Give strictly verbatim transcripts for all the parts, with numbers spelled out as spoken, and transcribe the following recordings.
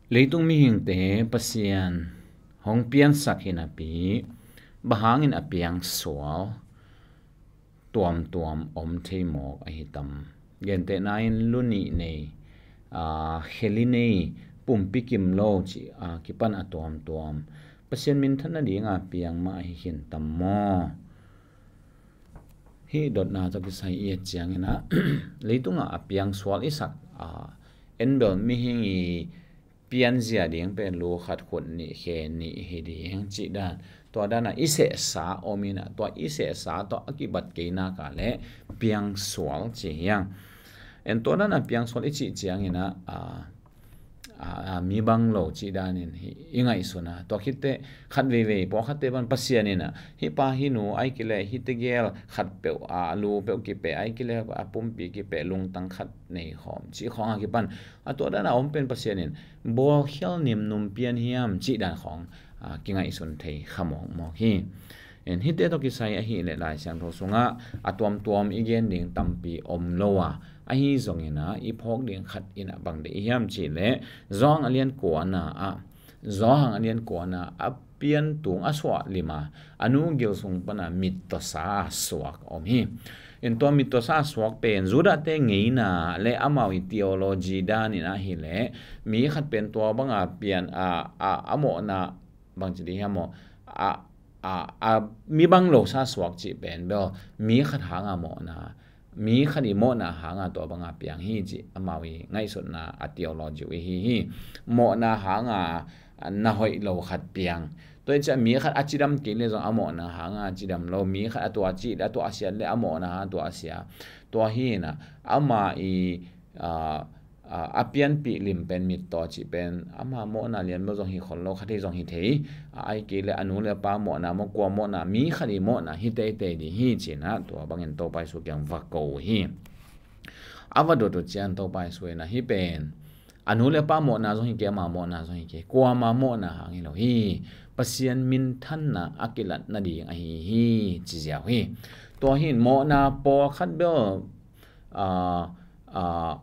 Leitung mihingte Pasian hong piansak hi napi, bang hangin a piangsual tuamtuam om thei mawk ahi tam? Gentehna in lu nih nei, aa, kheli nei, pumpi kim lo cih, aa, kipan a tuamtuam Pasian minthan nadinga piang mah ahi khin tam maw? Hih dotna tawh kisai i et ciangin ah, leitungah a piangsual i sak, aa, en bel mihing i pianzia ding pen lu khat khut nih khe nih hi ding cih dan, tua dan ah i sehsa om in ah, tua i sehsa tawh a kibat kei nak leh piangsual ci hi hang. En tua dan ah piangsual i cih ciangin ah, aa, aa, aa, mi bang lo cih danin hi, i ngaihsun a, tua khit teh khat veivei pawlkhatte pan Pasian in ah, hih pa hih nu ahih kei leh hih tegel khat peuh, aa, lu peuh kipeh, ahih kei leh a pumpi kipeh, lungtang khat nei khawm cih khawng a kipan, a tua dan a om pen Pasian in bawlkhial nimnum pian hiam cih dan khawng, aa, kingaihsun thei kha mawkmawk hi. En, hihte tawh kisai ahih leh Lai Siangtho sungah a tuamtuam i gen ding tampi om lo a, ahi zongin ah i phawk ding khat in ah bang deih hiam cih leh, Johan a lian kuana ah, Johan a lian kuana a pian tung a suah lim a, a nu gil sung pana mittawsa a suak om hi. En, tua mittawsa a suak pen Judahte ngeina le amau i theology danin ahih leh, mi khat pen tua banga pian a, a, a mawhna bangci dih hiam maw? A, a, a, mi bang lo sa suak cih pen bel mi khat hanga mawhna, mi khat i mawhna hanga tua banga piang hi cih amau i ngaihsutna a theology uh i hi hi. Mawhna hanga na hoih lo khat piang. Tua i ciah mi khat a cidam kei le zong a mawhna hanga cidam lo, mi khat a tua cih le a tua siat le a mawhna hanga tua sia. Tua hi in ah, ama i, aa, aa, a pianpih lim pen mittaw cih pen ama mawhna lian maw zong hi khol lo, khat hi zong hi thei. Aa, ahih kei leh a nu le pa mawhna maw, kua mawhna, mi khat i mawhna hi teitei ding hi ci in ah, tua bangin Topa Jesu kiang va ko uh hi. A va dot uh ciang Topa Jesu in ah, hih pen a nu le pa mawhna zong hi kei, ama mawhna zong hi kei, kuama mawhna hang hi lo hi. Pasian minthanna a kilat nading ahi hi ci ziau hi. Tua hi in mawhna pawlkhat bel, aa, aa,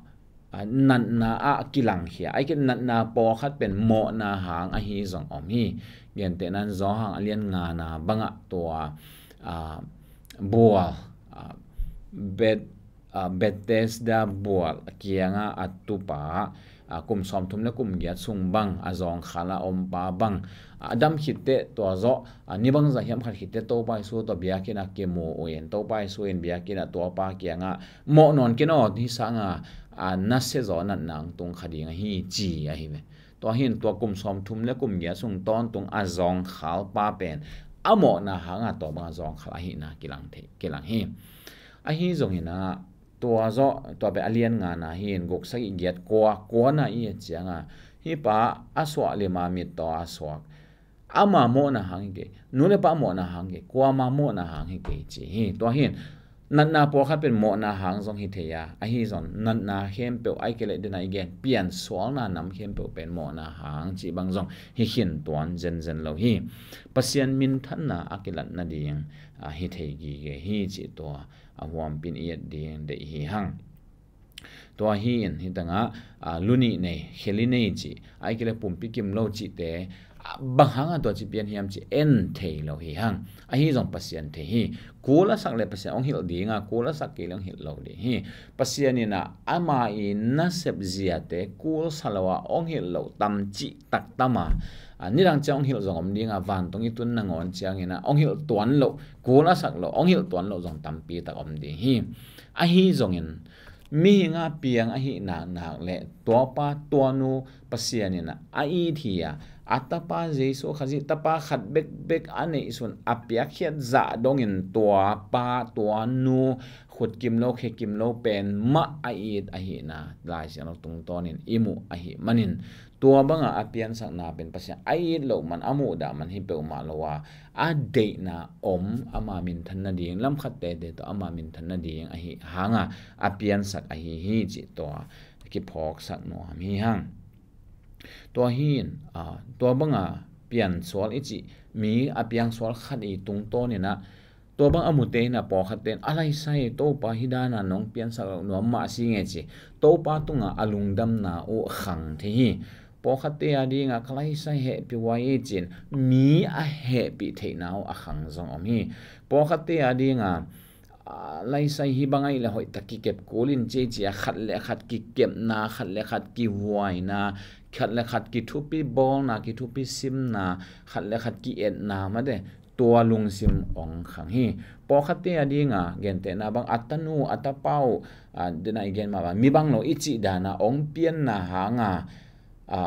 aa, natna ah kilangkhia, ahih kei leh natna pawlkhat pen mawhna hang ahi zong om hi. Gentehna in Johan a lian ngana bangah tua, aa, bual, aa, Bet, aa, Bethesda bual kianga a tupa, aa, kum sawmthum le kum giat sung bang a zawngkhal a ompa bang, aa, a dam khit teh tua zawh, aa, ni bangzah hiam khat khit teh Topa Jesu tawh biakinn ah kimu uh in, Topa Jesu in biakinn ah tuapa kiangah, mawh nawn ken aw, hih sanga, aa, nasia zaw natna hong tung kha ding ahi ci ahi ve. Tua hi in tua kum sawmthum le kum giat sung tawntung a zawngkhal pa pen a mawhna hanga tua banga zawngkhal ahihna kilang thei, kilang hi. Ahi zongin ah, tua zawh, tua pen a lian ngana hi in, guk, sagih, giat, kua, kuana i et cianga, hih pa a suah lim a mittaw a suak, ama mawhna hang hi kei, nu le pa mawhna hang hi kei, kuama mawhna hang hi kei ci hi. Tua hi in natna pawlkhat pen mawhna hang zong hi thei a, ahi zong natna khempeuh, ahih kei leh dena i gen piansualna nam khempeuh pen mawhna hang cih bang zong hi khin tuan zenzen lo hi. Pasian minthanna a kilat nading, aa, hi thei gige hi cih tua a huampin i et ding deih hi hang. Tua hi in hih tangah, aa, lu nih nei, kheli nei cih, ahih kei leh pumpi kim lo cihte, aa, bang hanga tua ci pian hiam cih en thei lo hi hang. Ahi zong Pasian thei hi. Kul a sak leh Pasian hong hilh dinga, kul a sak kei leh hong hilh lo ding hi. Pasian in ah ama i nasep ziate kul sa lo a hong hilh lo tam cih tak tam a, aa, nidang ciang hong hilh zong om dinga, vantung i tun nangawn ciangin ah hong hilh tuan lo, kul a sak lo, hong hilh tuan lo zong tampi tak om ding hi. Ahi zongin, mihing a piang ahih naknak le tuapa tuanu Pasian in ah a it hi a, a tapa Jesu Khazih, tapa khat bekbek a neihsun a piakkhiat zah dongin tuapa tuanu khut kim lo, khe kim lo pen mah a it ahihna Lai Siangtho tungtawnin i muh ahih manin, tua banga a piansakna pen Pasian a it loh man, a muhdah man hi peuhmah lo a, a deihna om, ama minthan nading, lam khat teitei tawh ama minthan nading ahih hanga a piansak ahi hi cih tua kiphawksak nuam hi hang. Tua hi in, aa, tua banga piansual i cih, mi a piangsual khat i tungtawnin ah, tua bang a mute in ah pawlkhatte in, a laisai, Topa hih dana nong piansak loh nuam mah si nge ci, Topa tungah a lungdamna uh khang thei hi. Pawlkhatte a dinga ka laisai hehpih huai hi ci-in mi a hehpih theihna uh a khang zong om hi. Pawlkhatte a dinga, a, laisai hi bang ahih leh hoihtak kikep kul in ci, ci a khat le khat kikepna, khat le khat kihuaina, khat le khat kithupi bawlna, kithupi simna, khat le khat ki-etna mate, tua lungsim ong khang hi. Pawlkhatte a dinga gentehna bang a tanu, a tapa uh, a, dena i gen mah bang, mi bang lo i cih dana ong pianna hanga, a,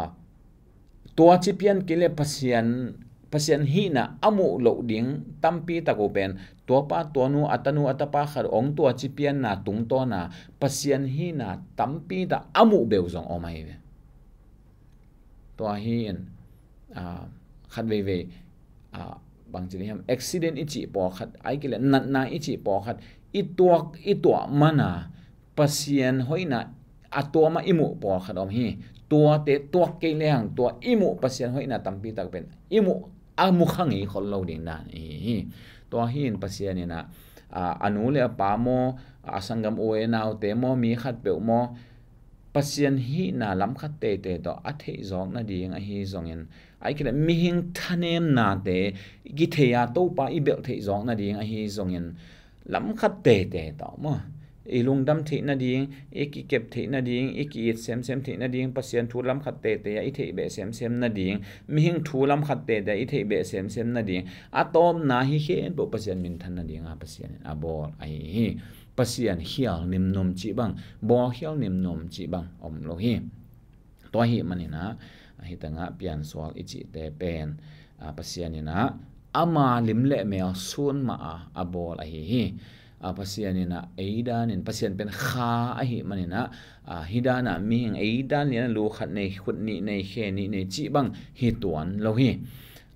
tua ci pian kei le Pasian, Pasian hihna a muh loh ding tampi tak uh pen, tuapa tuanu, a tanu, a tapa khat ong tua ci pianna tungtawna Pasian hihna tampi tak a muh beuh zong om ahi ve. Tua hi in, a, khat veivei, a, bang ci ding hiam, accident i cih pawlkhat, ahih kei leh natna i cih pawlkhat, i tuak, i tuah mana Pasian hoihna a tuam a i muh pawlkhat om hi. Tuate tuak kei lehang tua i muh Pasian hoihna tampi tak pen i muh, a mu kha ngei khol lo ding dan i hi hi. Tua hi in Pasian in a, a, a nu le a pa maw, a sanggam u e naute maw, mi khatpeuh maw, Pasian hihna lamkhat teitei tawh a theih zawk nading ahi zongin, ahih kei leh mihing thanemnate kithei a Topa i belh theih zawk nading ahi zongin, lamkhat teitei tawh maw, i lungdam theih nading, i kikep theih nading, i ki-it semsem theih nading, Pasian thu lamkhat teitei a i theih beh semsem nading, mihing thu lamkhat teitei a i theih beh semsem nading, a tawpna hi khempeuh Pasian minthan nadinga Pasian in a bawl ahi hi. Pasian khial nimnum cih bang, bawl khial nimnum cih bang om lo hi. Tua ahih manin a, hih tengah piansual i cihte pen, a, Pasian in a, ama lim le mel sun mah a, a bawl ahi hi. A, Pasian in a, ei dan in, Pasian pen kha ahih manin a, a, hih dan a mihing ei dan lian a lu khat nei, khut nih nei, khe nih nei cih bang hi tuan lo hi.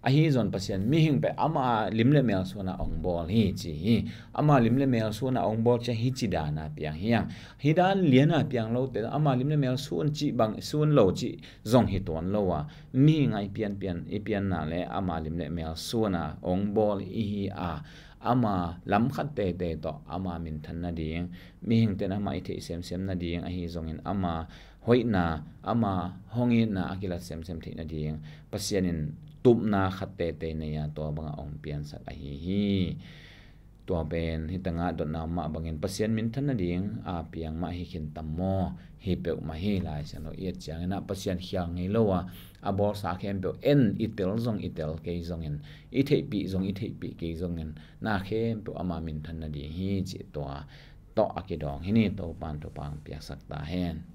Ahi zong Pasian mihing pen ama lim le mel sun a ong bawl hi ci hi. Ama lim le mel sun a ong bawl ciang hi ci dan a piang hi hang. Hih dan lian a piang lote, ama lim le mel sun cih bang, sun lo cih zong hi tuan lo a, mihing a i pianpian, i pianna le ama lim le mel sun a ong bawl i hi a, ama lamkhat teitei tawh ama minthan nading, mihingte in ama i theih semsem nading ahi zongin ama hoihna, ama hong itna a kilat semsem theih nading Pasian in tupna khat teitei nei a, tua banga ong piansak ahi hi. Tua pen hih tengah dotna mah bangin Pasian minthan nading a piang mah hi khin tam maw? Hi peuhmah hi. Lai Siangtho i et ciangin a, Pasian khial ngei lo a, a bawlsa khempeuh en, i tel zong i tel kei zongin, i theihpih zong i theihpih kei zongin, na khempeuh ama minthan nading hi cih tua tawh a kidawng hi ni. Topan thupha piaksak ta hen.